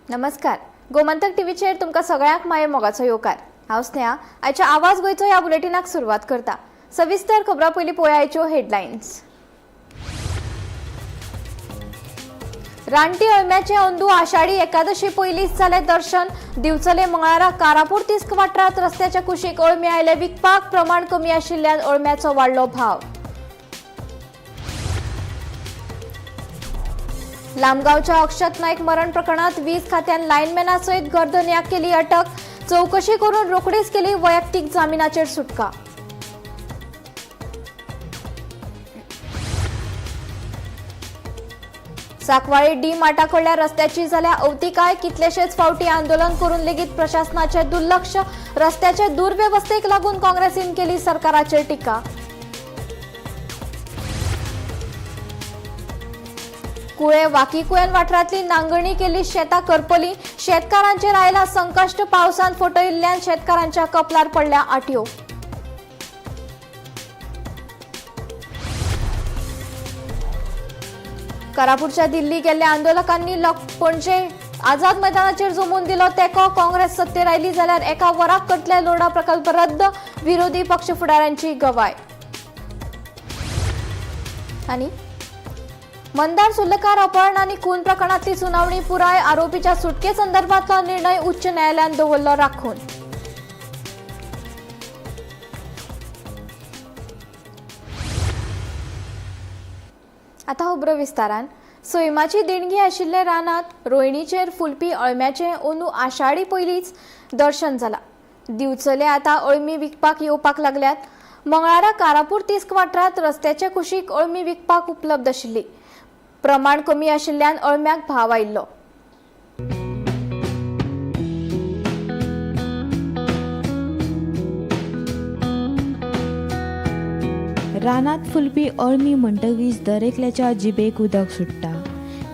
नमस्कार, गोमंतक टीव्हीचेर तुमकां सगळ्यांक माये मोगाचो येवकार. हांव स्नेहा, आयच्या आवाज गोंयचो ह्या बुलेटिनाक सुरवात करता. सविस्तर खबरां पयलीं पळोवया आयच्यो हेडलायन्स. रानटी अळम्याचे अंदू आषाढी एकादशी पयलींच जालें दर्शन. दिवचले मंगळारा कारापूर तिस्क वाठारांत रस्त्याच्या कुशीक अळमी आयले विकपाक. प्रमाण कमी आशिल्ल्यान अळम्याचो वाडलो भाव. लामगांवच्या अक्षत नाईक मरण प्रकरणात वीज खात्यान लायनमॅना सयत घरधनयाक केली अटक. चवकशी करून रोखडीच केली वैयक्तीक जामिनाचेर सुटका. साकवाळी डी मार्टा कडल्या रस्त्याची जाल्या अवतिकाय. कितलेशेच फावटी आंदोलन करून लेगीत प्रशासनाचे दुर्लक्ष. रस्त्याचे दुर्व्यवस्थेक लागून काँग्रेसीन केली सरकाराचेर टिका. कुळे वाकीकुयन वाठारांतली नांगरणी केल्ली शेतां करपली. शेतकारांचेर आयला संकश्ट. पावसान फटयिल्ल्यान शेतकारांच्या कपलार पडल्या आटयो. कारापूरच्या दिल्ली गेल्ल्या आंदोलकांनी पणजे आझाद मैदानाचेर जमोवन दिलो तेंको. काँग्रेस सत्तेर आयली जाल्यार एका वराक करतले लोढा प्रकल्प रद्द. विरोधी पक्ष फुडाऱ्यांची गवाय. आनी मंदार सुर्लकार अपहरण आनी खून प्रकरणातली सुनावणी पुराय. आरोपीच्या सुटके संदर्भातलो निर्णय उच्च न्यायालयान दवरलो राखून. आता खबरो विस्तारान. सैमाची देणगी आशिल्ले रानांत रोयणीचेर फुलपी अळम्याचें अंदू आषाढी पयलींच दर्शन जाला. दिवचले आतां अळमी विकपाक येवपाक लागल्यात. मंगळारा कारापूर तिस्क वाठारांत रस्त्याचे कुशीक अळमी विकपाक उपलब्ध आशिल्ली. प्रमाण कमी आशिल्ल्यान अळम्याक भाव आयिल्लो. रानांत फुलपी अळमी म्हणटकीच दरेकल्याच्या जिबेक उदक सुट्टा.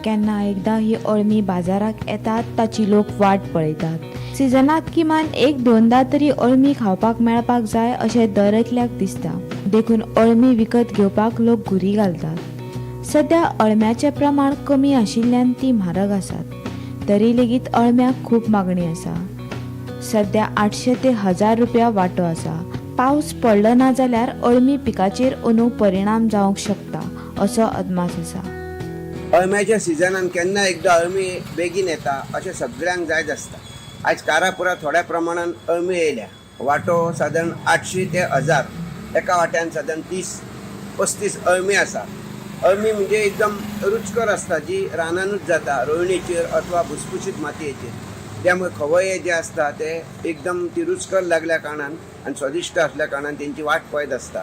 केन्ना एकदां ही अळमी बाजाराक येतात ताची लोक वाट पळयतात. सिजनांत किमान एक दोनदा तरी अळमी खावपाक मेळपाक जाय अशें दरेकल्याक दिसता. देखून अळमी विकत घेवपाक लोक घुरी घालतात. सद्या अळम्याचें प्रमाण कमी आशिल्ल्यान ती म्हारग आसात. तरी लेगीत अळम्याक खूब मागणी आसा. सद्या 800 ते 1000 रुपया वांटो आसा. पावस पडलो ना जाल्यार अळमी पिकाचेर अंदू परिणाम जावंक शकता असो अदमास आसा. अळम्याच्या सिजनान केन्ना एकदां अळमी बेगीन येता अशें सगळ्यांक जायत आसता. आयज कारापुरा थोड्या प्रमाणान अळमी येयल्या. वांटो सादारण 800 ते 1000, एका वाट्यान सादारण 30-35 अळमी आसा. अळमी म्हणजे एकदम रुचकर आसता, जी रानानूच जाता, रोयणीचेर अथवा भुसभुशीत मातयेचेर. त्यामुळे खवये जे आसता ते एकदम ती रुचकर लागल्या कारणान आनी स्वादिश्ट आसल्या कारणान तेंची वाट पळयत आसता.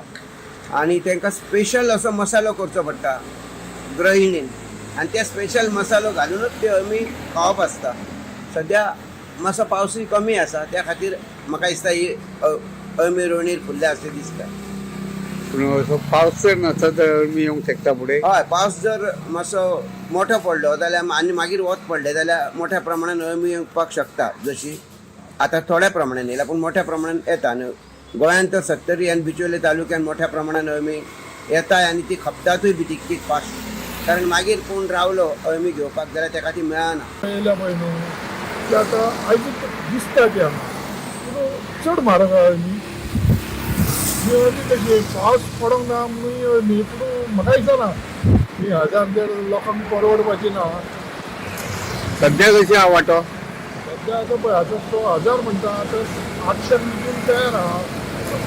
आनी तांकां स्पेशल असो मसालो करचो पडटा गृहिणीन, आनी ते स्पेशल मसालो घालुनूच ते अळमी खावप आसता. सद्या मातसो पावसूय कमी आसा, त्या खातीर म्हाका दिसता ही अळमी रोयणीर फुल्ल्या अशें दिसता. पूण असो पावस जर नासत जाल्यार अळमी येवंक शकता फुडें. हय, पावस जर मातसो मोठो पडलो जाल्यार आनी मागीर वत पडलें जाल्यार मोठ्या प्रमाणान अळमी येवपाक शकता. जशी आतां थोड्या प्रमाणान येयला पूण मोठ्या प्रमाणान येता. आनी गोंयांत तर सत्तरी आनी बिचोले तालुक्यान मोठ्या प्रमाणान अळमी येता आनी ती खपतातूय बी तितकीच फास्ट, कारण मागीर कोण रावलो अळमी घेवपाक जाल्यार तेका ती मेळना. येयल्या पळय न्हू ती आतां आयज दिसता ती हांगा, पूण चड म्हारग आहा अळमी. ही अळमी कशी पावस पडोंक ना म्हणून ही अळमी, पूण म्हाका दिसना ही 1000-1.5 लोकांक परवडपाची ना. सद्या कशी आहा वांटो? सद्या आतां पळय आतां तो 1000 म्हणटा, आतां 800 विकूंक तयार आहा.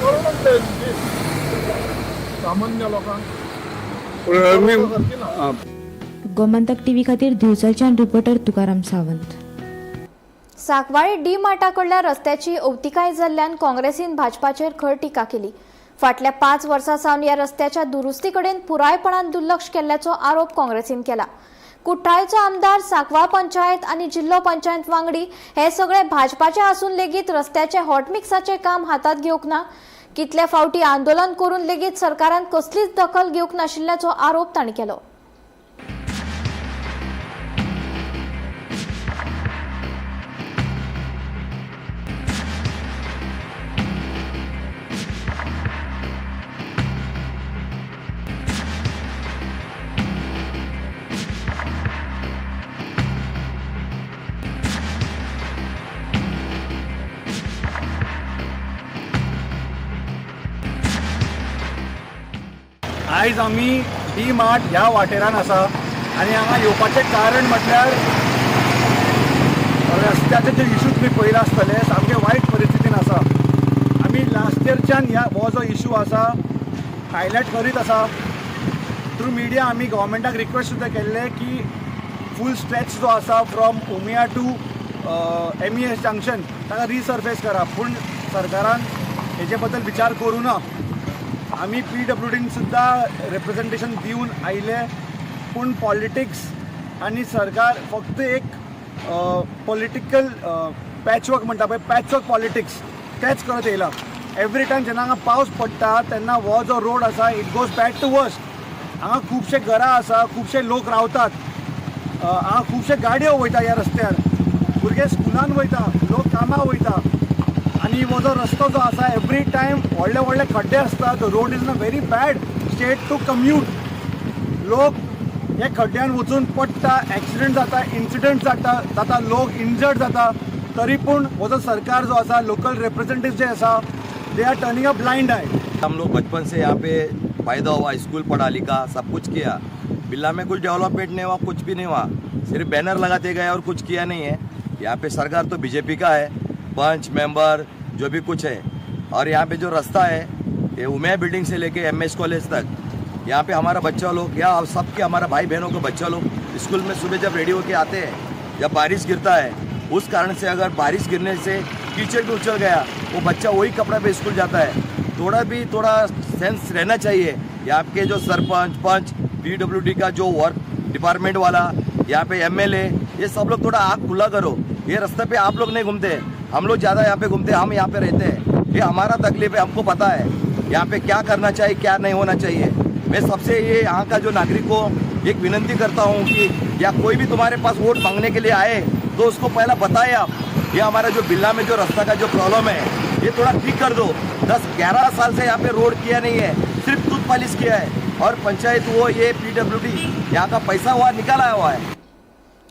परवडोंक जाय ती सामान्य लोकांक. पूण अळमी परवडपा सारकी ना. गोमंतक टीव्ही खातीर दिवचलच्यान रिपोर्टर तुकाराम सावंत. साकवाळी डी मार्टा कडल्या रस्त्याची अवतिकाय जाल्ल्यान काँग्रेसीन भाजपाचेर खर टिका केली. फाटल्या 5 वर्सां सावन ह्या रस्त्याच्या दुरुस्ती कडेन पुरायपणान दुर्लक्ष केल्ल्याचो आरोप काँग्रेसीन केला. कुठ्ठाळेचो आमदार, साकवाळ पंचायत आनी जिल्लो पंचायत वांगडी हे सगळे भाजपाचे आसून लेगीत रस्त्याचे हॉटमिक्साचें काम हातांत घेवंक ना. कितले फावटी आंदोलन करून लेगीत सरकारान कसलीच दखल घेवंक नाशिल्ल्याचो आरोप तांणी केलो. आयज आमी डी मार्ट ह्या वाटेरान आसा आनी हांगा येवपाचें कारण म्हटल्यार रस्त्याचे जे इशू तुमी पळयला आसतले, सामके वायट परिस्थितीन आसा. आमी लास्ट इयरच्यान ह्या हो जो इशू आसा हायलायट करीत आसा. थ्रू मिडिया आमी गव्हर्मेंटाक रिक्वेस्ट सुद्दां केल्ले की फूल स्ट्रेच जो आसा from Umiya to MES junction ताका रिसर्फेस करा, पूण सरकारान हेजे बद्दल विचार करूं ना. आमी पीडब्ल्यूडीन सुद्दां रिप्रेजेंटेशन दिवन आयले, पूण पॉलिटिक्स आनी सरकार फक्त एक पॉलिटिकल पॅचवर्क म्हणटा पळय, पॅचवर्क पॉलिटिक्स तेच करत येयला. एवरी टायम जेन्ना हांगा पावस पडटा तेन्ना हो जो रोड आसा, it goes bad to worst. हांगा खुबशे घरां आसा, खुबशे लोक रावतात, हांगा खुबशे गाडयो वयता ह्या रस्त्यार, भुरगे स्कुलान वयता, लोक कामाक वयता आनी हो जो रस्तो जो आसा, एवरी टायम व्हडले व्हडले खड्डे आसतात. Road is in a very bad state to commute. लोक हे खड्ड्यान वचून पडटा, एक्सिडंट जाता, इन्सिडंट जाता, लोक इंजर्ड जाता. तरी पूण हो जो सरकार जो आसा, लोकल रिप्रेझेंटेटिव्ह जे आसा, they are turning a blind eye. हम लोग बचपन से यहाँ पे पैदा हुआ, स्कूल पढ़ा लिखा, सब कुछ किया. बिल्ला में कुछ डेवलपमेंट नहीं हुआ, कुछ भी नहीं हुआ. सिर्फ बैनर लगाते गए और कुछ किया नहीं है. यहाँ पे सरकार तो बीजेपी का है, पंच मेंबर जो भी कुछ है. और यहाँ पे जो रास्ता है, ये उमिया बिल्डिंग से लेके एमएस कॉलेज तक, यहाँ पे हमारा बच्चा लोग या सबके हमारा भाई बहनों के बच्चा लोग स्कूल में सुबह जब रेडी होके आते हैं, जब बारिश गिरता है, उस कारण से अगर बारिश गिरने से कीचड़ भी उछल गया, वो बच्चा वही कपड़ा पे स्कूल जाता है. थोड़ा भी थोड़ा सेंस रहना चाहिए यहाँ के जो सरपंच, पंच, पीडब्ल्यूडी का जो वर्क डिपार्टमेंट वाला, यहाँ पे एमएलए, ये सब लोग थोड़ा आँख खुला करो. ये रास्ते पे आप लोग नहीं घूमते, हम लोग ज़्यादा यहाँ पे घूमते हैं. हम यहाँ पे रहते हैं, ये हमारा तकलीफ है. हमको पता है यहाँ पे क्या करना चाहिए, क्या नहीं होना चाहिए. मैं सबसे ये यहाँ का जो नागरिक को एक विनंती करता हूँ कि या कोई भी तुम्हारे पास वोट मांगने के लिए आए तो उसको पहला बताए आप, ये हमारा जो बिल्ला में जो रास्ता का जो प्रॉब्लम है, ये थोड़ा ठीक कर दो. 10-11 साल से यहाँ पे रोड किया नहीं है, सिर्फ टूथ पॉलिश किया है और पंचायत वो ये पीडब्ल्यूडी यहाँ का पैसा हुआ निकाला हुआ है.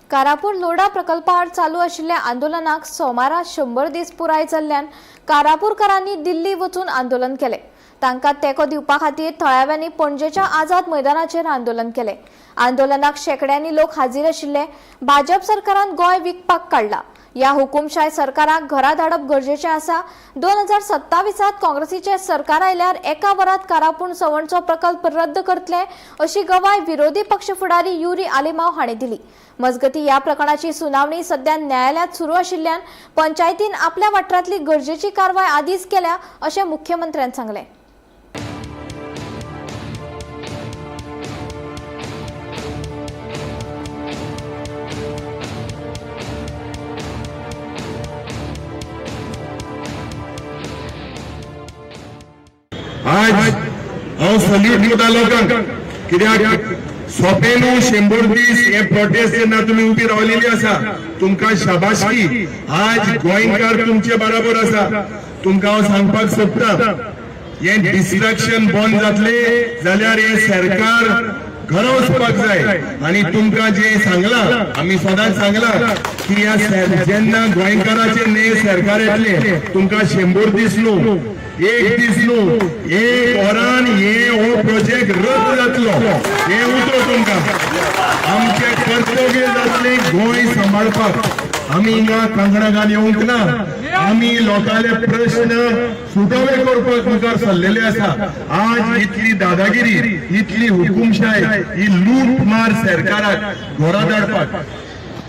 कारापूर लोढा प्रकल्पाआड चालू आशिल्ल्या आंदोलनाक सोमारा 100 दीस पुराय जाल्ल्यान कारापूरकारांनी दिल्ली वचून आंदोलन केलें. तांकां तेंको दिवपा खातीर थळाव्यांनी पणजेच्या आझाद मैदानाचेर आंदोलन केलें. आंदोलनाक शेंकड्यांनी लोक हाजीर आशिल्ले. भाजप सरकारान गोंय विकपाक काडला. ह्या हुकुमशाय सरकाराक घरा धाडप गरजेचें आसा. 2027त काँग्रेसीचें सरकार आयल्यार एका वरात कारापूर सवणचो प्रकल्प रद्द करतले, अशी गवाय विरोधी पक्ष फुडारी युरी आलेमाव हांणी दिली. मजगती, ह्या प्रकरणाची सुनावणी सध्या न्यायालयात सुरू आशिल्ल्यान पंचायतीन आपल्या वाठारांतली गरजेची कारवाय आदींच केल्या, अशें मुख्यमंत्र्यान सांगलें. आज हांव सल्यूट दिता लोकांक, कित्याक सोंपे न्हू. 100 दीस हे प्रोटेस्ट जेन्ना तुमी उबी रावलेली आसा, तुमकां शाबासकी. आज गोंयकार तुमचे बराबर आसा. तुमकां हांव सांगपाक सोदता, हे डिस्ट्रक्शन बंद जातले जाल्यार हे सरकार घरा वचपाक जाय. आनी तुमकां जे सांगलां, आमी सदांच सांगलां की ह्या जेन्ना गोंयकाराचे ने सरकार येतले, तुमकां 100 दीस न्हू, एक दीस न्हू, एक वरान हे हो प्रोजेक्ट रद्द जातलो, हे उतर तुमकां. आमचे कर्तव्य जातले गोंय सांबाळपाक. आमी हिंगा कांकणां घाल येवंक ना. आमी लोकांले प्रश्न सुटावे करपाक मुखार सरलेले आसा. आज इतली दादागिरी, इतली हुकुमशाय, ही लूट मार सरकाराक घरा धाडपाक.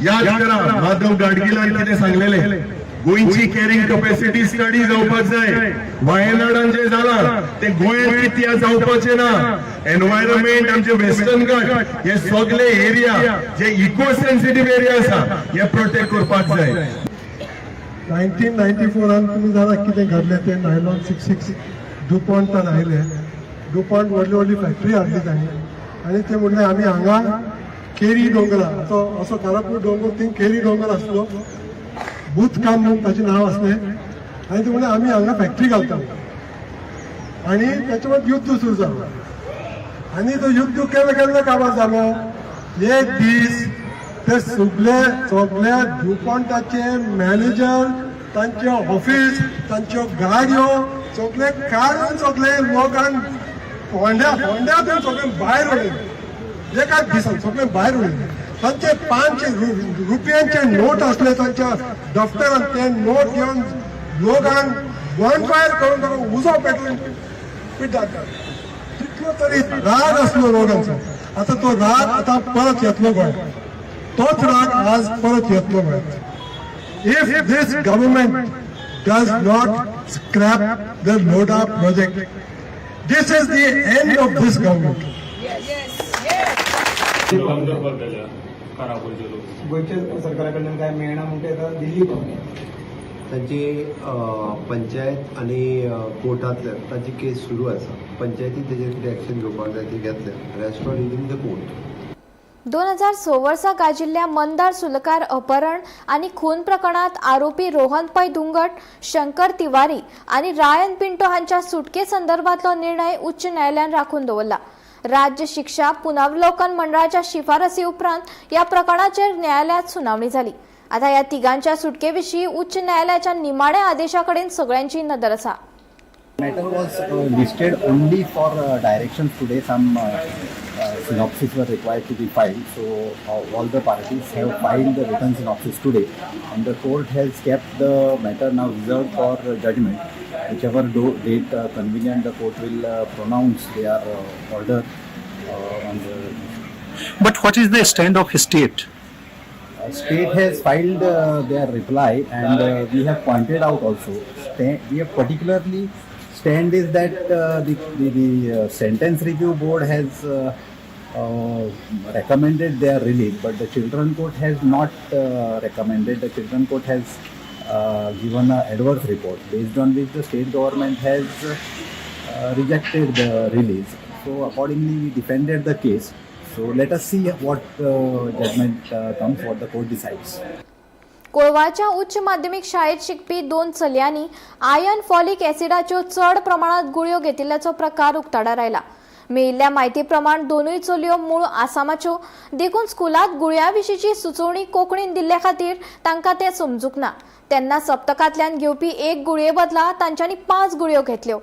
याद करा, माधव गाडगिलान कितें सांगलेले, गोंयची कॅरिंग कपॅसिटी स्टडी जावपाक जाय. वायनाडान जे जाला ते गोंयांत कित्याक जावपाचें ना? एनवायरमेंट, आमचे वेस्टर्न घाट, हे सगळे एरिया जे इको सेन्सिटीव एरिया आसा, हे प्रोटेक्ट करपाक जाय. 1994रान तुमी जाणा कितें घडलें तें. नायलॉन 66 डुपॉन्टान आयले. डुपॉन्ट व्हडली व्हडली फॅक्टरी हाडली तांणी आनी ते म्हणलें, आमी हांगा केरी दोंगरा तो असो कारापूर दोंगर, थंय केरी दोंगर आसलो, बूथकाम म्हणून ताचें नांव आसलें. आनी ते म्हणलें, आमी हांगा फॅक्टरी घालता. आनी ताच्या मागीर युद्ध सुरू जालो आनी तो युद्ध केन्ना केन्ना काबार जालो. एक दीस ते सगळे सगळे डुपॉन्टाचे मॅनेजर, तांचे ऑफिस, तांच्यो गाडयो सगळे काडून सगळे लोकांक फोंड्या फोंड्यातून सगळें भायर उडयले, एकाच दिसान सगळें भायर उडयले. तांचे 500 रुपयांचे नोट असले तांच्या दफ्तरान, ते नोट घेवन लोकांक गन फायर करून ताका उजो पेटोवन पिड्ड्यार. तितलो तरी राग आसलो लोकांचो. आतां तो राग आतां परत येतलो गोंयांत, तोच राग आज परत येतलो गोंयांत. If this government does not scrap the Lodha project, this is the end of this government. गोंयच्या सरकारा कडल्यान काय मेळना म्हणटा, आतां दिल्ली पावले. तांची पंचायत आनी कोर्टांतल्यान तांची केस सुरू आसा. पंचायतीन तेजेर कितें एक्शन घेवपाक जाय ती घेतले, rest all is in the court. 2006 वर्सा गाजिल्ल्या मंदार सुलकार अपहरण आनी खून प्रकरणात आरोपी रोहन पै धुंगट, शंकर तिवारी आनी रायन पिंटो हांच्या सुटके संदर्भातलो निर्णय उच्च न्यायालयान राखून दवरला. राज्य शिक्षा पुनरावलोकन मंडळाच्या शिफारसी उपरांत ह्या प्रकरणाचेर न्यायालयात सुनावणी जाली. आता ह्या तिगांच्या सुटके विशीं उच्च न्यायालयाच्या निमाण्या आदेशा कडेन सगळ्यांची नदर आसा. Matter was listed only for directions today. Some synopsis were required to be filed. So all the parties have filed the written synopsis today, and the court has kept the matter now reserved for judgment. Whichever date convenient, the court will pronounce their order on the. But what is the stand of state? State has filed their reply, and we have pointed out also. We have particularly stand is that the sentence review board has recommended their release, but the children court has not recommended. The children court has given an adverse report, based on which the state government has rejected the release. So accordingly, we defended the case. So let us see what judgment comes, what the court decides. कोळवाच्या उच्च माध्यमीक शाळेत शिकपी दोन चलयांनी iron folic ॲसिडाच्यो चड प्रमाणात गुळयो घेतिल्ल्याचो प्रकार उक्ताडार आयला. मेळिल्ल्या म्हायती प्रमाण दोनूय चलयो मूळ आसामाच्यो, देखून स्कुलात गुळयां विशींची सुचोवणी कोंकणीन दिल्ले खातीर तांकां तें समजूंक ना. तेन्ना सप्तकांतल्यान घेवपी एक गुळये बदला तांच्यांनी 5 गुळयो घेतल्यो.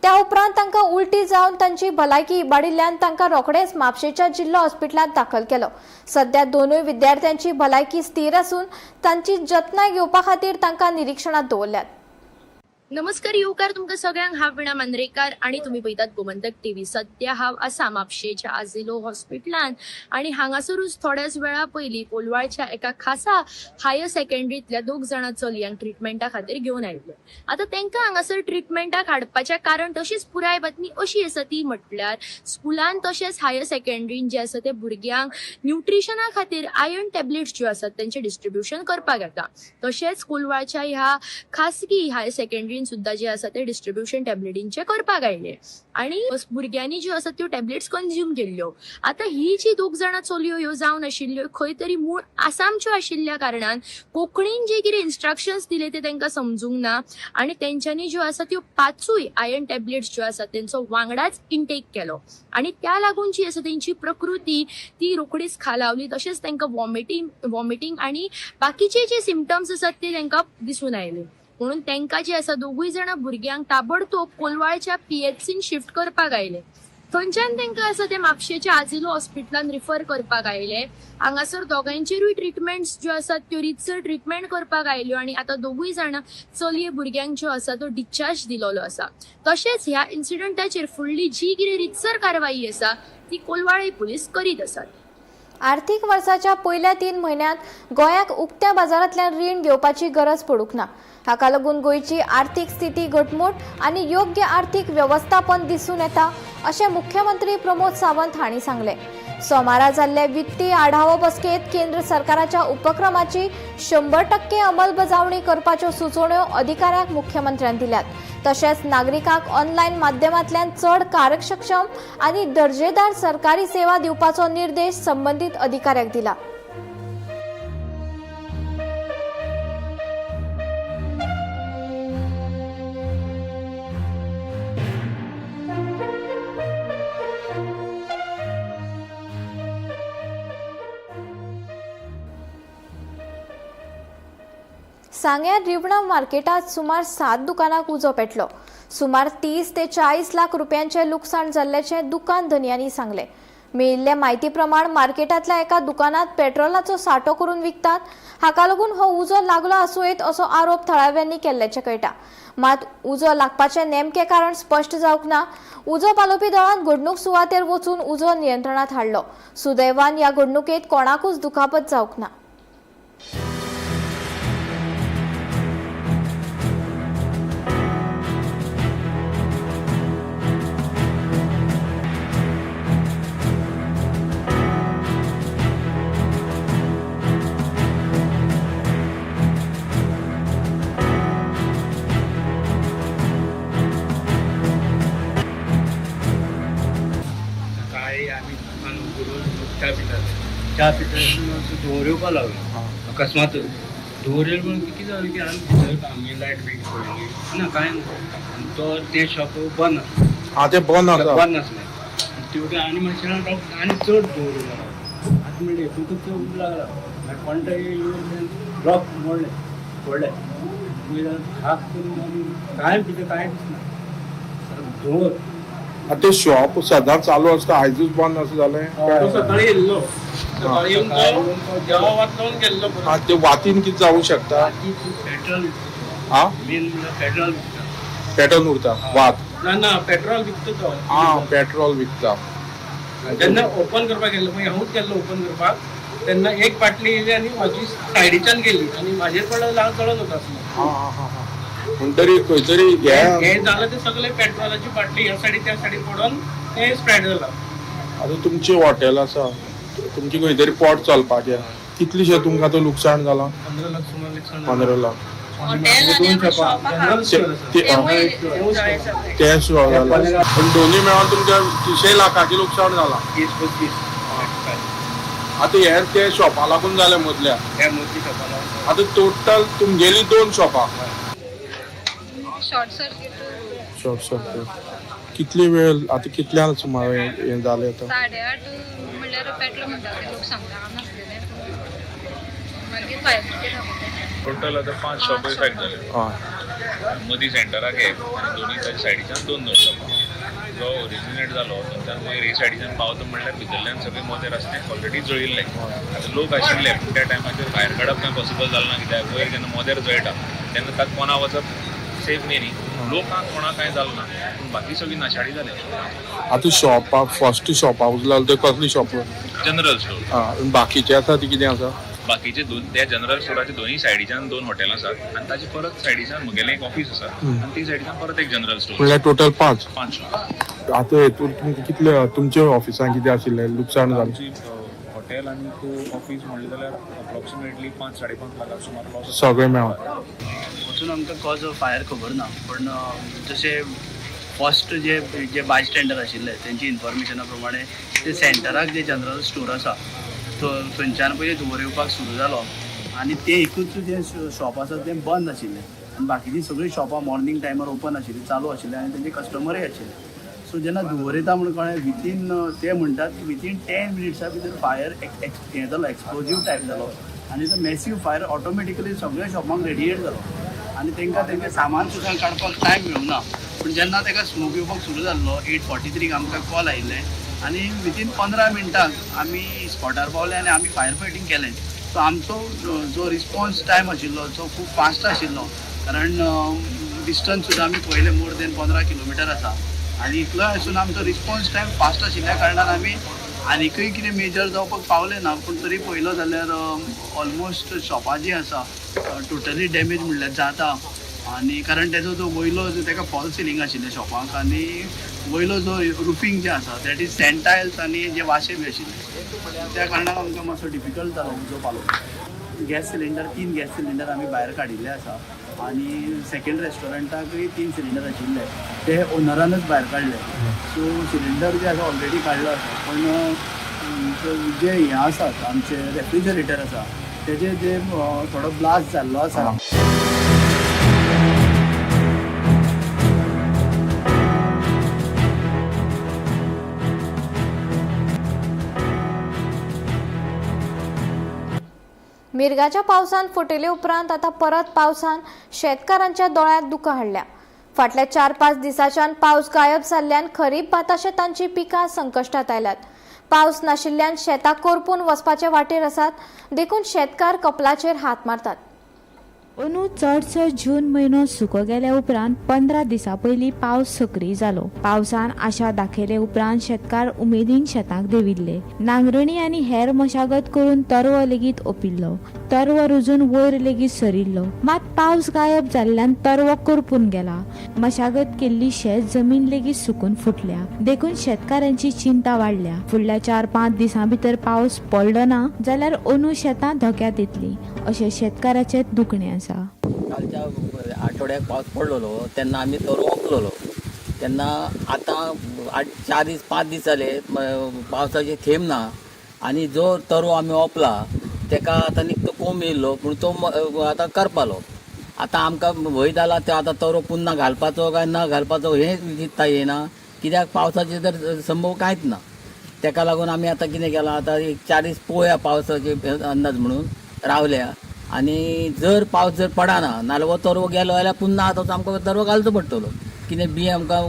त्या उपरांत तांकां उलटी जावन तांची भलायकी इबाडिल्ल्यान तांकां रोखडेच म्हापशेच्या जिल्लो हॉस्पिटलांत दाखल केलो. सध्या दोनूय विद्यार्थ्यांची भलायकी स्थीर आसून तांची जतनाय घेवपा खातीर तांकां निरिक्षणात दवरल्यात. नमस्कार, येवकार तुमकां सगळ्यांक. हांव विणा मांद्रेकार आणि तुमी पळयतात गोमंतक टीव्ही. सद्या हांव आसा म्हापशेच्या आझिलो हॉस्पिटलान आणि हांगासरूच थोड्याच वेळा पयलीं कोलवाळच्या एका खासा हायर सेकंडरींतल्या दोग जाणां चलयांक ट्रिटमेंटा खातीर घेवन आयिल्ले. आतां तांकां हांगासर ट्रिटमेंटाक हाडपाचें कारण तशीच पुराय बातमी अशी आसा ती म्हटल्यार स्कुलान तशेंच हायर सेकंडरीन जे आसा ते भुरग्यांक न्युट्रिशना खातीर आयर्न टॅबलेट्स ज्यो आसात तेंचें डिस्ट्रिब्युशन करपाक येता. तशेंच कोलवाळच्या ह्या खासगी हायर सेकंडरीन सुद्दां जे आसा ते डिस्ट्रिब्युशन टॅबलेटींचे करपाक आयले आणि भुरग्यांनी ज्यो आसा त्यो टॅबलेट्स कंज्यूम केल्ल्यो. आतां ही जी दोग जाणां चलयो ह्यो जावन आशिल्ल्यो खंय तरी मूळ आसामच्यो आशिल्ल्या कारणान कोंकणीन जे कितें इन्स्ट्रक्शन्स दिले ते तांकां समजूंक ना आणि तेंच्यांनी ज्यो आसा त्यो 5 आयर्न टॅबलेट्स ज्यो आसा तेंचो वांगडाच इंटेक केलो आणि त्या लागून जी आसा तेंची प्रकृती ती रोखडीच खालावली. तशेंच तांकां वॉमिटींग आणि बाकीचे जे सिमटम्स आसात ते तांकां दिसून आयले. म्हणून तांकां जे आसा दोगूय जाणां भुरग्यांक ताबडतोब कोलवाळच्या पीएचसीन शिफ्ट करपाक आयले. थंयच्यान तांकां आसा ते म्हापशेच्या आझिलो हॉस्पिटलान रिफर करपाक आयले. हांगासर दोगांचेरूय ट्रिटमेंट्स ज्यो आसात त्यो रितसर ट्रिटमेंट करपाक आयल्यो आणि आतां दोगूय जाणां चलये भुरग्यांक ज्यो आसा तो डिस्चार्ज दिलोलो आसा. तशेंच ह्या इन्सिडंटाचेर फुडली जी कितें रितसर कारवाई आसा ती कोलवाळे पुलीस करीत आसात. आर्थीक वर्साच्या पयल्या 3 म्हयन्यांत गोंयाक उक्त्या बाजारांतल्यान रीण घेवपाची गरज पडूंक ना. हाका लागून गोंयची आर्थीक स्थिती घटमूट आनी योग्य आर्थीक वेवस्थापन दिसून येता अशें मुख्यमंत्री प्रमोद सावंत हांणी सांगलें. सोमारा जाल्ले वित्तीय आढावो बसकेंत केंद्र सरकाराच्या उपक्रमाची 100% अंमलबजावणी करपाच्यो सुचोवण्यो अधिकाऱ्यांक मुख्यमंत्र्यान दिल्यात. तशेंच नागरिकांक ऑनलायन माध्यमांतल्यान चड कार्यक्षम आनी दर्जेदार सरकारी सेवा दिवपाचो निर्देश संबंदीत अधिकाऱ्यांक दिला. सांग्यार रिवणा मार्केटात सुमार 7 दुकानांक उजो पेटलो. सुमार 30 ते 40 लाख रुपयांचे लुकसाण जाल्ल्याचें दुकान धनयांनी सांगलें. मेळिल्ले म्हायती प्रमाण मार्केटांतल्या एका दुकानात पेट्रोलाचो सांठो करून विकतात. हाका लागून हो उजो लागलो आसूं येत असो आरोप थळाव्यांनी केल्ल्याचें कळटा. मात उजो लागपाचें नेमकें कारण स्पश्ट जावंक ना. उजो पालोवपी दळान घडणूक सुवातेर वचून उजो नियंत्रणात हाडलो. सुदैवान ह्या घडणुकेंत कोणाकूच दुखापत जावंक ना. सकाळी आमी दुकान उगडून च्या पिताले. च्या पिता धुंवर येवपाक लागलो अकस्मात. धुंवर येयलो म्हणून कितें जालें की आमी भितर आमगे लायट बी पडली ना कांय ना आनी तो तें शॉप बंद आसलें. आं, तें बंद आसा. बंद आसलें आनी तेवटेन आनी मातशें आनी चड धुंवर येवपाक लागलो. आतां म्हणलें हितूंतच तें उब लागला मागीर कोण तरी येवन लॉक मोडलें फोडलें. मागीर खाक करून आमी कांय भितर कांय दिसना धुंवर. आतां तें शॉप सदांच चालू आसता, आयजूच बंद आसा जालें? तो सकाळी येयल्लो, सकाळी येवन तो देवा वात लावन गेल्लो. आं, ते वातीन कितें जावूं शकता? पेट्रोल. आं, मेन म्हणल्यार पेट्रोल विकता. पेट्रोल उरता वात? ना ना, पेट्रोल विकता तो. आं, पेट्रोल विकता. जेन्ना ओपन करपाक गेल्लो पळय, हांवूच गेल्लो ओपन करपाक, तेन्ना एक बाटली येयली आनी म्हाजी सायडीच्यान गेली आनी म्हाजेर पडलो, हांव चडोन वता आसलो. आं आं आं, म्हणटरी खंय तरी हें जालां तें सगळें पेट्रोलाची बाटली ह्या सायडी त्या सायडी पडोन तें स्प्रेड जालां. आतां तुमचें हॉटेल आसा, तुमचें खंय तरी पोट चलपाचें, कितलेशें तुमकां आतां लुकसाण जालां? 15 लाख सुमार लुकसाण. 15 लाख. तें सुद्दां पूण दोनूय मेळोन तुमच्या 30 लाखाचें लुकसाण जालां. 30-35. आतां हें ते शॉपा लागून जालें मदल्या. आतां टोटल तुमगेली 2 शॉपां. Short circuit. Short circuit कितली वेळ आतां कितल्यान सुमार हें जालें आतां? 8:30 म्हणल्यार पेट्रोल म्हणटा ते लोक सांगता, हांव नासलेलें. मागीर फायर ब्रिगेड दाखयता. टोटल आतां 5 शॉप इफेक्ट जाले. मदीं सेंटराक एक आनी दोनूय ताच्या सायडीच्यान 2-2 शॉपां. जो ओरिजिनेट जालो थंयच्यान वयर हे सायडीच्यान पावता म्हणल्यार भितरल्यान सगळे मोदेर आसा तें ऑलरेडी जळिल्लें. आतां लोक आशिल्ले पूण त्या टायमाचेर भायर काडप कांय पॉसिबल जालें ना, कित्याक वयर जेन्ना मोदेर जळटा तेन्ना ताका कोणा वचप सेफ न्ही न्ही. लोकांक कोणाक कांय जालें ना पूण बाकी सगळी नाशाडी जाली. आतां शॉपा फर्स्ट शॉपा उजलाल ते कसली शॉप? General store. आं, बाकीचे आसा ती कितें आसा? बाकीचे दोन त्या जनरल स्टोराच्या दोनूय सायडीच्यान 2 हॉटेल आसात आनी ताचे परत सायडीच्यान म्हगेलें एक ऑफीस आसा आनी ती सायडीच्यान परत एक जनरल स्टोर. म्हणल्यार टोटल 5. 5 शॉप. आतां हेतून तुमकां कितले तुमच्या ऑफिसान कितें आशिल्लें लुकसाण जालें? हॉटेल आनी ऑफीस म्हणलें जाल्यार अप्रोक्सिमेटली 5-5.5 लाखां सुमार लॉस सगळें मेळोन. वचून आमकां कॉज ऑफ फायर खबर ना, पण जशें फर्स्ट जे जे बायस्टँडर आशिल्ले तेंची इन्फॉर्मेशना प्रमाणे ते सेंटराक जे जनरल स्टोर आसा थंयच्यान पयलीं धुंवर येवपाक सुरू जालो आनी तें एकूच जें शॉप आसा तें बंद आशिल्लें आनी बाकीचीं सगळीं शॉपां मॉर्निंग टायमार ओपन आशिल्लीं, चालू आशिल्लीं आनी तेंचे कस्टमरय आशिल्ले. सो जेन्ना धुंवर येता म्हूण कळ्ळें विथीन ते म्हणटात की विथीन 10 मिनिट्सां भितर फायर हें जालो, एक्सप्लोजीव टायप जालो आनी तो मॅसीव फायर ऑटोमॅटिकली सगळ्या शॉपांक रेडिएट जालो आनी तांकां तेंचें सामान सुद्दां काडपाक टायम मेळूंक ना. पूण जेन्ना ताका स्मोक येवपाक सुरू जाल्लो 8:43 आमकां कॉल आयिल्लें आनी विथीन 15 मिनटांक आमी स्पॉटार पावले आनी आमी फायर फायटींग केलें. सो आमचो जो रिस्पॉन्स टायम आशिल्लो तो खूब फास्ट आशिल्लो, कारण डिस्टन्स सुद्दां आमी पळयलें मोर देन 15 किलोमिटर आसा आनी इतलोय आसून आमचो रिस्पॉन्स टायम फास्ट आशिल्ल्या कारणान आमी आनीकय कितें मेजर जावपाक पावले ना. पूण तरी पळयलो जाल्यार ऑलमोस्ट शॉपां जीं आसा टोटली डॅमेज म्हणल्यार जाता आनी कारण तेजो जो वयलो जो ताका फॉल सिलींग आशिल्लें शॉपांक आनी वयलो जो रुफींग जें आसा that is sand tiles आनी जे वाशे बी आशिल्ले त्या कारणान आमकां मातसो डिफिकल्ट जालो उजो पालोवपाक. गॅस सिलिंडर 3 गॅस सिलिंडर आमी भायर काडिल्ले आसा आनी सेकेंड रेस्टॉरंटाकय 3 सिलिंडर आशिल्ले ते ओनरानच भायर काडले. सो सिलिंडर जे आसा ऑलरेडी काडलो आसा, पण जे हें आसात आमचे रेफ्रिजरेटर आसा तेजे जे थोडो ब्लास्ट जाल्लो आसा. मिरगाच्या पावसान फुटिले उपरांत आतां परत पावसान शेतकारांच्या दोळ्यांत दुकां हाडल्या. फाटल्या 4-5 दिसांच्यान पावस गायब जाल्ल्यान खरीप भाता शेतांची पिकां संकश्टात आयल्यात. पावस नाशिल्ल्यान शेतां करपून वचपाचे वाटेर आसात, देखून शेतकार कपलाचेर हात मारतात. अंदू चडसो जून म्हयनो सुको गेल्या उपरांत 15 दिसां पयलीं पावस सक्रीय जालो. पावसान आशा दाखयले उपरांत शेतकार उमेदीन शेताक देंविल्ले. नांगरणी आनी हेर मशागत करून तरवो लेगीत ओपिल्लो. तरवो रुजून वयर लेगीत सरिल्लो. मात पावस गायब जाल्ल्यान तरवो करपून गेला. मशागत केल्ली शेत जमीन लेगीत सुकून फुटल्या. देखून शेतकारांची चिंता वाडल्या. फुडल्या 4-5 दिसां भितर पावस पडलो ना जाल्यार अंदू शेतां धोक्यांत येतलीं अशें शेतकाराचें दुखणें आसा. कालच्या आठवड्याक पावस पडलेलो तेन्ना आमी तरवो ओंपलेलो. तेन्ना आतां 4 दीस 5 दीस जाले पावसाचे थेंब ना आनी जो तरवो आमी ओंपला तेका आतां निकतो कोंब येयल्लो, पूण तो आतां करपालो. आतां आमकां भंय जाला ते आतां तरवो पुन्हा घालपाचो काय ना घालपाचो हें चिंतता येयना, कित्याक पावसाचे तर संभव कांयच ना. तेका लागून आमी आतां कितें केलां, आतां एक 4 दीस पळोवया पावसाचे अंदाज म्हणून रावल्या आनी जर पावस जर पडना नाल्यार हो तरवो गेलो जाल्यार पुन्हा आतां आमकां तरवो घालचो पडटलो. कितें बी आमकां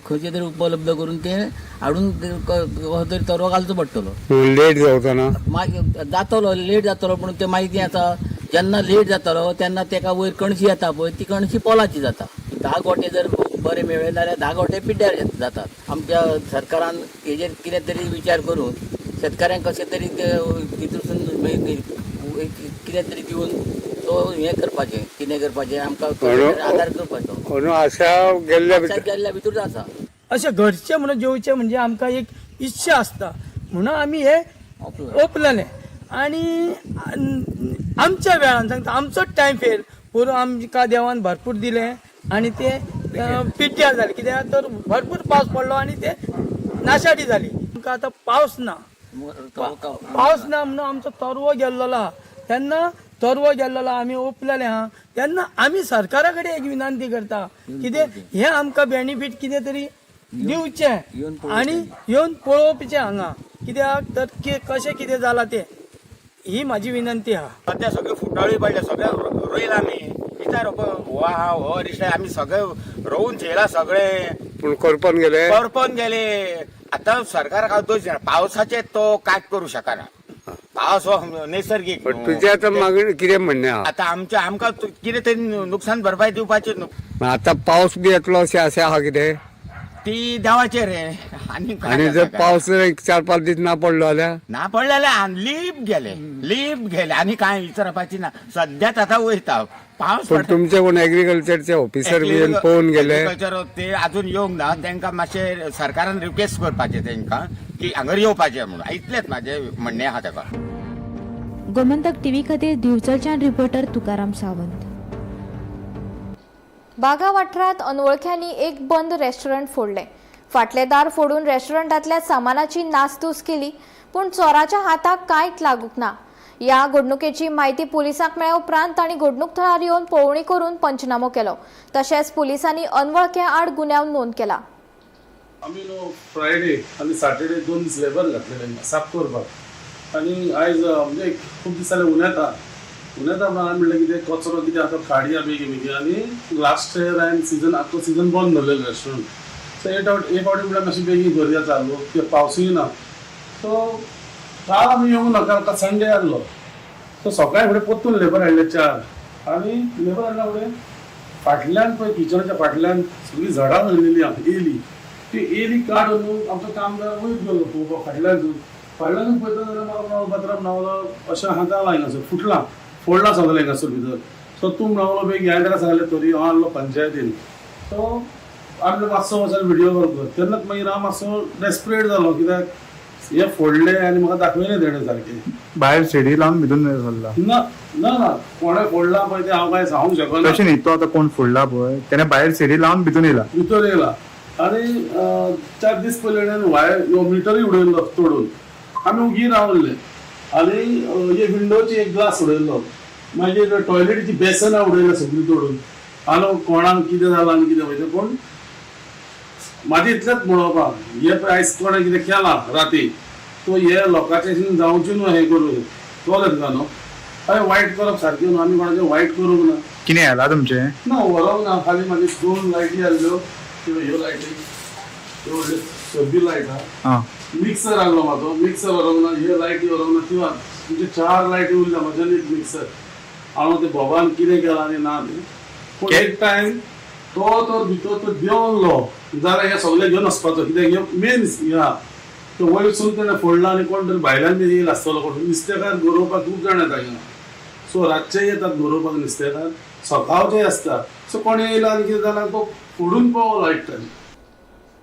खंयचे तरी उपलब्ध करून तें हाडून कसो तरी तरवो घालचो पडटलो. लेट जावचो ना, मागीर जातलो, लेट जातलो. पूण तें मागीर कितें आसा, जेन्ना लेट जातलो तेन्ना तेका वयर कणशी येता पळय, ती कणशी पोलाची जाता. 10 गोटे जर बरे मेळ्ळे जाल्यार 10 गोटे पिड्ड्यार जातात. आमच्या सरकारान हेजेर कितें तरी विचार करून शेतकऱ्यांक कशें तरी तितून कितें तरी दिवन तो हें करपाचें, कितें करपाचें आमकां आदार करपाचो. आशा गेल्ल्या भितर आसा. अशें घरचें म्हणून जेवचें म्हणजे आमकां एक इच्छा आसता म्हणून आमी हे ओपलेलें. आनी आमच्या वेळान सांगता आमचोच टायम फेल पुरो आमकां देवान भरपूर दिलें आनी ते पिड्ड्यार जालें. कित्याक तर भरपूर पावस पडलो आनी ते नाशाडी जाली. आमकां आतां पावस ना, पावस ना म्हणून आमचो तरवो गेल्लो आहा. तेन्ना तरवो गेल्लो आमी ओपलेले आहा तेन्ना आमी सरकारा कडेन एक विनंती करता कितें हें आमकां बेनिफीट कितें तरी दिवचें आनी येवन पळोवचें हांगा, कित्याक तर कशें कितें जालां तें, ही म्हाजी विनंती आहा. सद्या सगळे फुटाळी पडले, सगळे रोयला आमी कित्याक हो आहा हो रिश्ता आमी सगळे रोवून झेला सगळे, पूण करपन गेले, करपन गेले. आतां सरकाराक दोश दिना, पावसाचे तो कांयच करूं शकना. पावस हो नैसर्गीक. तुजें आतां मागीर कितें म्हणणें आहा? आतां आमचें आमकां कितें तरी नुकसान भरपाय दिवपाची. आतां पावस बी येतलो अशें आशा आहा कितें? ती देवाचेर रे. आनी जर पावस 4-5 दीस ना पडलो जाल्यार? ना पडलो जाल्यार लीप गेले, लीप गेले आनी कांय विचारपाची ना. सद्याच आतां वयता पावस. पण तुमचे कोण एग्रीकल्चरचे ऑफिसर बी पळोवन गेले? एग्रीकल्चर ते अजून येवंक ना. तांकां मातशें सरकारान रिक्वेस्ट करपाचें तांकां की हांगर येवपाचें म्हणून, इतलेंच म्हाजें म्हणणें आहा ताका. गोमंतक टीव्ही खातीर दिवचलच्यान रिपोर्टर तुकाराम सावंत. बागा वाठारांत अनवळख्यांनी एक बंद रेस्टॉरंट फोडलें. फाटलें दार फोडून रेस्टॉरंटांतल्या सामानाची नासधूस केली, पूण चोराच्या हाताक कांयच लागूंक ना. ह्या घडणुकेची म्हायती पुलिसांक मेळ्ळ्या उपरांत तांणी घडणूक थळार येवन पळोवणी करून पंचनामो केलो. तशेंच पुलिसांनी अनवळख्या आड गुन्यांव नोंद केला. आमी न्हू फ्रायडे आनी सॅटर्डे 2 दीस लेबर घातलेले साफ करपाक. आनी आयज म्हणजे खूब दीस जाले उन्हेता उन्हेता म्हणून हांवें म्हणलें कितें कचरो कितें आतां काडया बेगीन बेगीन. आनी लास्ट इयर हांवें सिजन आख्खो सिजन बंद दवरलेलो रेस्टॉरंट. सो एक फावटी म्हणल्यार मातशें बेगीन करया चालू, कित्याक पावसूय ना. सो काल आमी येवंक ना, काल संडे आसलो. सो सकाळी फुडें परतून लेबर हाडले 4 आनी लेबर हाडल्या फुडें फाटल्यान पळय किचनाच्या फाटल्यान सगळीं झाडां धरलेली आहा एली, ती एली काडून न्हू आमचो कामदार वयर गेलो पळोवपाक फाटल्यान. फाटल्यान पळयता जाल्यार म्हाका बात्राम नावलो अशें आहा जालां हिंगासर फुटलां फोडलां सगळें हिंगासर भितर. सो तूं म्हणलो बेगीन हांवें ताका सांगलें तरी हांव आसलो पंचायतीन. सो आमकां मातसो वचून व्हिडियो कॉल कर. तेन्नाच मागीर हांव मातसो डेस्परेट जालो, कित्याक हे फोडले आनी म्हाका दाखयलें तेणें सारकें. भायर सीडी लावन भितून सरला ना ना ना कोणें फोडलां पळय तें हांव कांय सांगूंक शकना. तशें न्ही, तो आतां कोण फोडला पळय तेणें भायर सीडी लावन भितून येयला, भितर येयला. आनी 4 दीस पयलीं वायर मिटरूय उडयल्लो तोडून. आमी उगी रावले आनी हे विंडोची एक ग्लास उडयल्लो, मागीर टॉयलेटीची बेसनां उडयल्या सगळीं तोडून. आनी कोणाक कितें जालां आनी कितें पळय, पूण म्हाजें इतलेंच म्हणोवपाक हे पळय आयज कोणें कितें केलां राती तो हे लोकांचे जावचें न्हू, हें करूं कळ्ळें तुका न्हू. हय वायट करप सारकें न्हू, आमी कोणाचें वायट करूंक ना. कितें येला तुमचें? ना, व्हरोंक ना. खाली म्हाजी दोन लायटी आहल्यो, त्यो ह्यो लायटी, ह्यो व्हडल्यो सगळी लायट आहा. मिक्सर आहलो म्हाजो, मिक्सर व्हरूंक ना, ह्यो लायटी व्हरूंक ना. त्यो म्हणजे चार लायटी उरल्या म्हाज्यान, एक मिक्सर. हांव ते बोबान कितें केलां आनी ना तें, पूण एक टायम तो तर भितर तो देंवलो जाल्यार हे सगळें घेवन वचपाचो, कित्याक हे मेन हें आहा. तो वयरसून तेणें फोडला आनी कोण तरी भायल्यान बी येयला आसतलो कोण. नुस्तेकार गरोवपाक खूब जाण येता हिंगा. सो रातचे येतात गरोवपाक नुस्तेकार, सकाळचे आसता. सो कोण येयला आनी कितें जालां, तो फोडून पावलो एक टायम.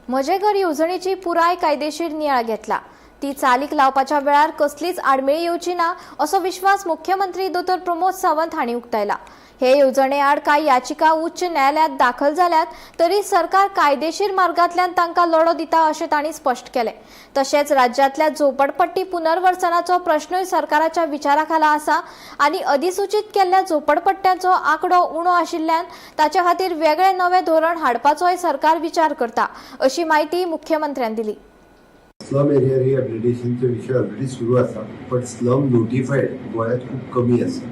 म्हजें घर येवजणेची पुराय कायदेशीर नियाळ घेतला. ती चालीक लावपाच्या वेळार कसलीच आडमेळी येवची ना असो विश्वास मुख्यमंत्री दोतोर प्रमोद सावंत हांणी उक्तायला. हे येवजणे आड कांय याचिका उच्च न्यायालयांत दाखल जाल्यात तरी सरकार कायदेशीर मार्गांतल्यान तांकां लढो दिता अशें तांणी स्पश्ट केलें. तशेंच राज्यांतल्या झोपडपट्टी पुनर्वसनाचो प्रश्नूय सरकाराच्या विचारा खाला आसा आनी अधिसूचीत केल्ल्या झोपडपट्ट्यांचो आंकडो उणो आशिल्ल्यान ताचे खातीर वेगळे नवे धोरण हाडपाचोय सरकार विचार करता अशी म्हायती मुख्यमंत्र्यान दिली. स्लम एरिया रिहॅबिलिटेशनचे विशय ऑलरेडी सुरू आसा, बट स्लम नोटिफायड गोंयांत खूब कमी आसा.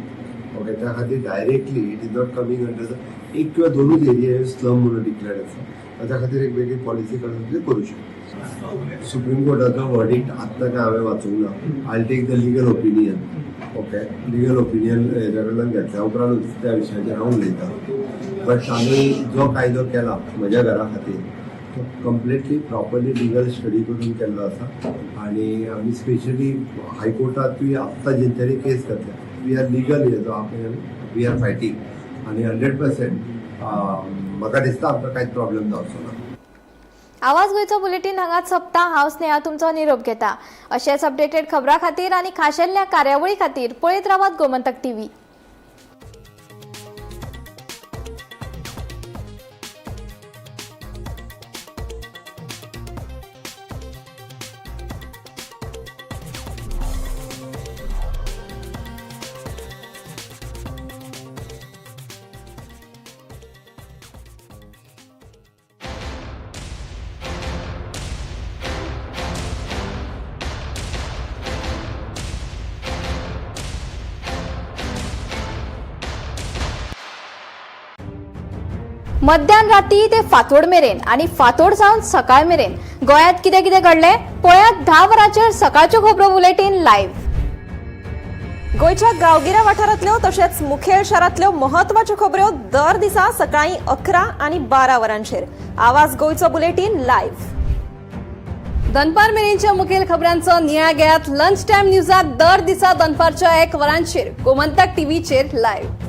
ओके, त्या खातीर directly it is not coming under the एक किंवा दोनूच एरिया स्लम म्हणून डिक्लेअर्ड आसा. त्या खातीर एक वेगळी पॉलिसी काडून ते करू शकता. सुप्रीम कोर्टाचो वर्डिक्ट आत्तां काय हांवें वाचूंक ना. I take the legal opinion, okay? Legal opinion हेज्या कडल्यान घेतल्या उपरांतूच त्या विशयाचेर हांव उलयतां. बट आमी जो कायदो केला म्हज्या घरा खातीर, तो कंप्लिटली प्रॉपरली लिगल स्टडी करून केल्लो आसा आनी आमी स्पेशली हायकोर्टांतूय आत्तां जेंच्यांनी केस घातल्या, we are legal हेजो we are fighting आनी 100% म्हाका दिसता आमकां कांयच प्रॉब्लेम जावचो ना. आवाज गोंयचो बुलेटीन हांगाच सोंपता. हांव स्नेहा तुमचो निरोप घेता. अशेच अपडेटेड खबरां खातीर आनी खाशेल्ल्या कार्यावळी खातीर पळयत रावात गोमंतक टीव्ही. मध्यान राती ते फांतोड मेरेन आनी फांतोड जावन सकाळ मेरेन गोंयांत कितें कितें घडलें, पळयात 10 वरांचेर सकाळच्यो खबरो बुलेटीन लायव्ह. गोंयच्या गांवगिऱ्या वाठारांतल्यो तशेंच मुखेल शारांतल्यो म्हत्वाच्यो खबऱ्यो दर दिसा सकाळीं 11 आनी 12 वरांचेर आवाज गोंयचो बुलेटीन लायव्ह. दनपार मेरेनच्या मुखेल खबरांचो नियाळ घेयात लंच टायम न्यूजात दर दिसा दनपारच्या 1 वरांचेर गोमंतक टीव्हीचेर लायव्ह.